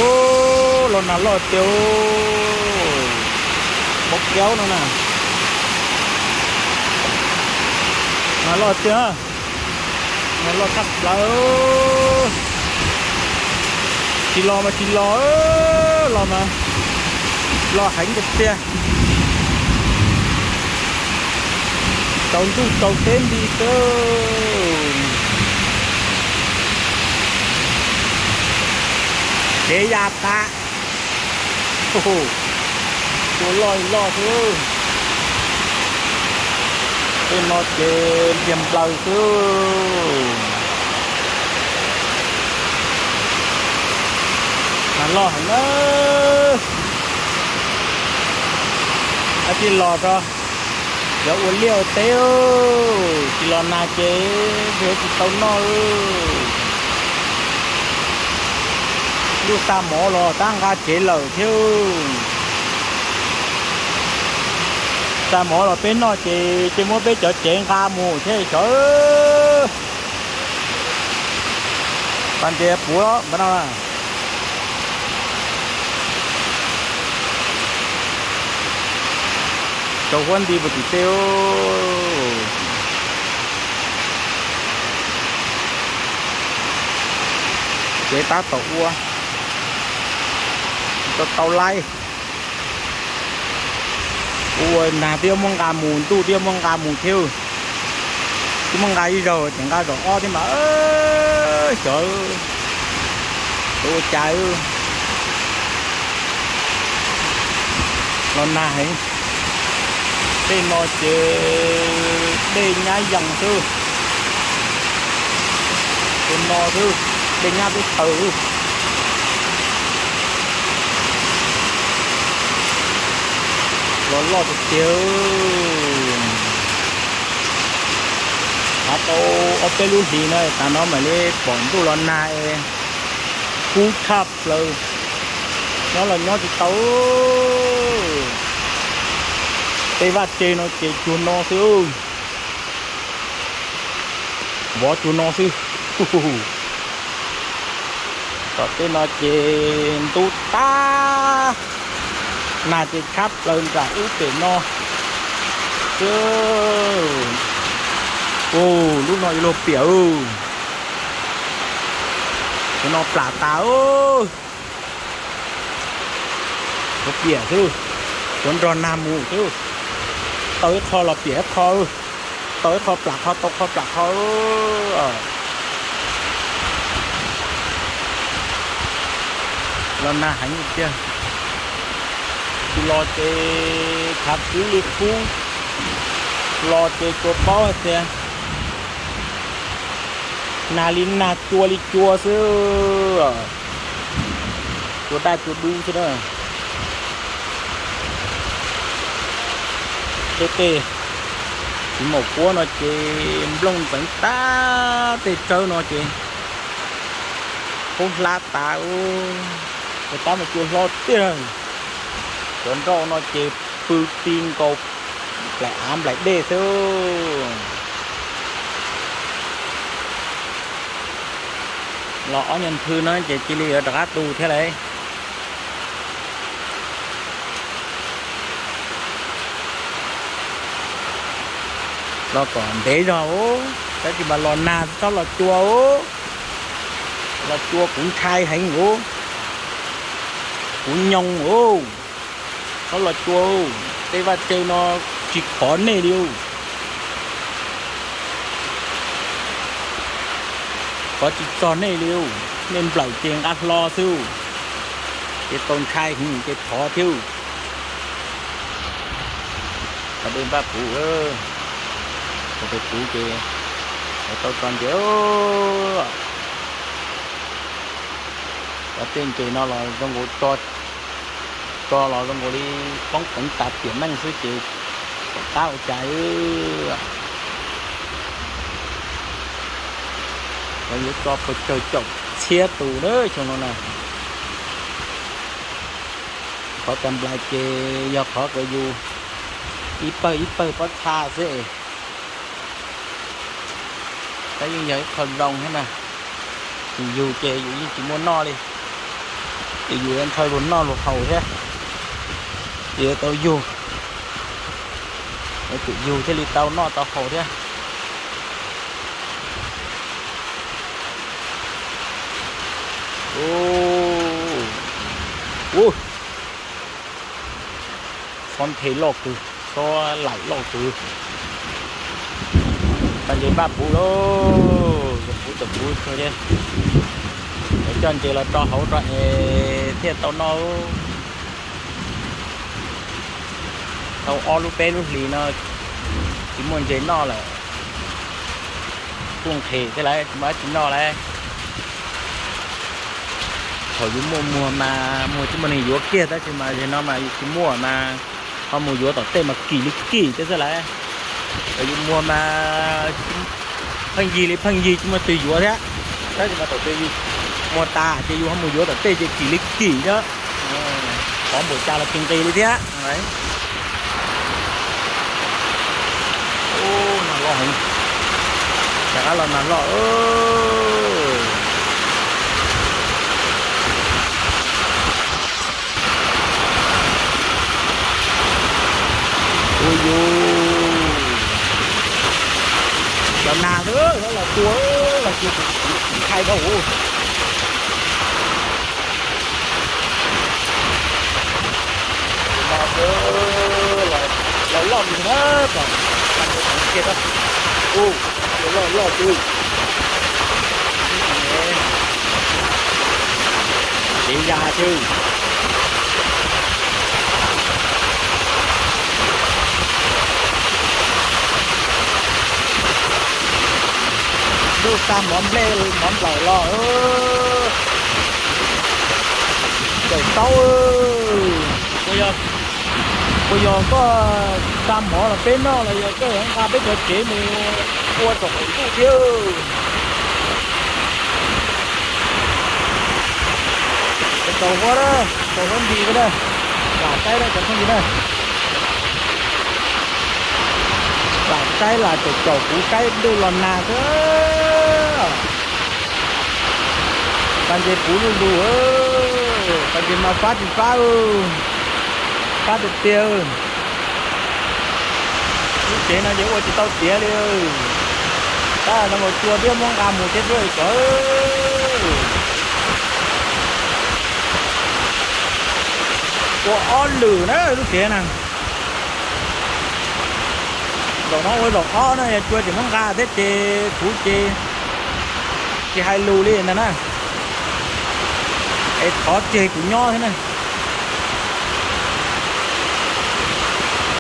Ub, los nag loj tiag, pov kiaub no na. Nag loj tiag, nag loj tshaj plaws. Tsis los mas tsis los, los mas los heev tiag tiag. Tsaus ntuj tsaus teb nti xwb. Kev ya tas. Cua loj loj xwb. Tej no ces ntiag nplaws xwb. Nag loj heev na. Ab, tsis los tso, cov ua liaj ua teb, tsis los nag ces ntshe tsis tau noj. Lub xa mov los tab nqa tsev lawm thiab. Xa mov los peb noj ces cia muab peb cov tsev nqa mus thiab xyov. Pas ntias puv los npaj no na. Tsaus huab nti puag tim tej. Kev tab tom ua, tau tau laib. Ua nag twb yuav muab nqa mus, ntuj twb yuav muab nqa mus thiab. Twb muab nqa ib zaug ces nqa zaum ob thiab mas xyov ua cas. Los nag heev. Tej no ces dej nyab yees xwb. Tus no xwb, dej nyab teb chaws xwb. Los loj tiag tiag. Hav tau ob peb lub hlis no tas no mam li pom ntuj los nag, kub tshaj plaws. Nyob los nyob tsis tau. Tej vaj tse no ces cuag no xwb. Vov cuag no xwb. Tom tej no ces ntub tag, nag ces tshab plaws nram ub pem no. Ub, lub no yuav luag piam. Cov no plam tas. Luag piam xwb, tuav nrog nag mus xwb. Tau ib qho los piam ib qho, tau ib qho plam qho, tau qho plam qho. Los nag heev tiag. Tsis los ces khav kwv li kub, los ces tsuas paub hais tias nag li nag, cua li cua xwb. Cua daj cua dub xwb na. Tej tej txiv maum kuab no ces nplooj ntxeev tag, tej tsawb no ces khaub hlab tas. Ua tab mas cua hlob tiag. Cov nroj no ces pw ti nkaus nplaim av nplaim dej xwb. Los ob nyuag nthwv no ces cia li yuav rov qab tu thiab lauj. Los kom ntev zog os, tab sis mas los nag txhob los cua os. Los cua kuv ntshai heev os, kuv nyoo os. Txhob los cua, tej vaj tse no tsis khov nej li os. Khov tsis txog nej li, nej nplawm ces nqa hlo xwb, ces tau ntshai ces thov thiab. Qhov dej npaj puv, qhov dej puv ces tau tso ntses. Cov tej ntses no los zoo nkaus tso, tso los zoo nkaus li poob peev tas tiam neej xwb ces txom qab ua cas. Lawv yuav tso pes tsawg caum txhiab tus na xyoo no na. Qhov tag nplaig ces yog qhov uas yus ib pawg ib pawg pob txha xwb. Tab yeej yog ib qho zoo thiab na, tsis yus ces yus yeej tsis muaj noj li. Ces yus ntxhais luag noj luag haus thiab, ces yuav tau yug, yuav tsum yug thiaj li tau noj tau haus thiab. Ub, xob nthe loj kawg, xob laim loj kawg. Tau ntses npaj puv lauj, puv tawm puv txog thiab. Coj ntses los rau hauv rau es thiaj tau noj. Tau ob lub peb lub hlis no tsis muaj ntses noj lawm, kuj nqhis thiab lawm, tsis muaj dab tsi noj lawm. Thaum yus muaj muag mas muag tsis muaj neeg yuav kiag, tab sis mas zaum no mas yus tsis muaj mas ho mus yuav tom tej mas kim li kim thiab xwb lawm. Thaum yus muag mas pheej yig li pheej yig tsis muaj twg yuav thiab, tab sis mas thaum twg yus muag tas ces yus ho mus yuav tom tej ces kim li kim thiab. Qhov npaum cas los tsis nqis li thiab. Ub, nag loj heev, rov qab los nag loj. Ua yus los nag xwb, los cua, los cua kuv tsis khai dhau. Los loj mus na, kom kiag, ua loj loj xwb. Tsev ya xwb. Ntuj xa mov nplej mov nplaum los, daim taub, puas yog koj xa mov los peb noj los yog koj nqa peb cov tsev mus ua tsom qaum ntuj thiab? Tsaus huab, tsaus huab nti na, lam qaib na cov phooj ywg na. Lam qaib lam caum caum kuv qaib ntuj los nag xwb. Tau ntses puv luj lug, tau ntses mas fab tsis fab, fab tiag tiag. Lub tsev no ces ua tsis tau tiav li. Tab no mas cua thiab muab nqa mus thiab xwb kom. Ua ob lwm na lub tsev na. Zaum no ua zaum ob na, yog cua tseem muab nqa thiab ces kuv ces tsis hais lus li ntag na. Es thov tseg kuv nyob thiab na.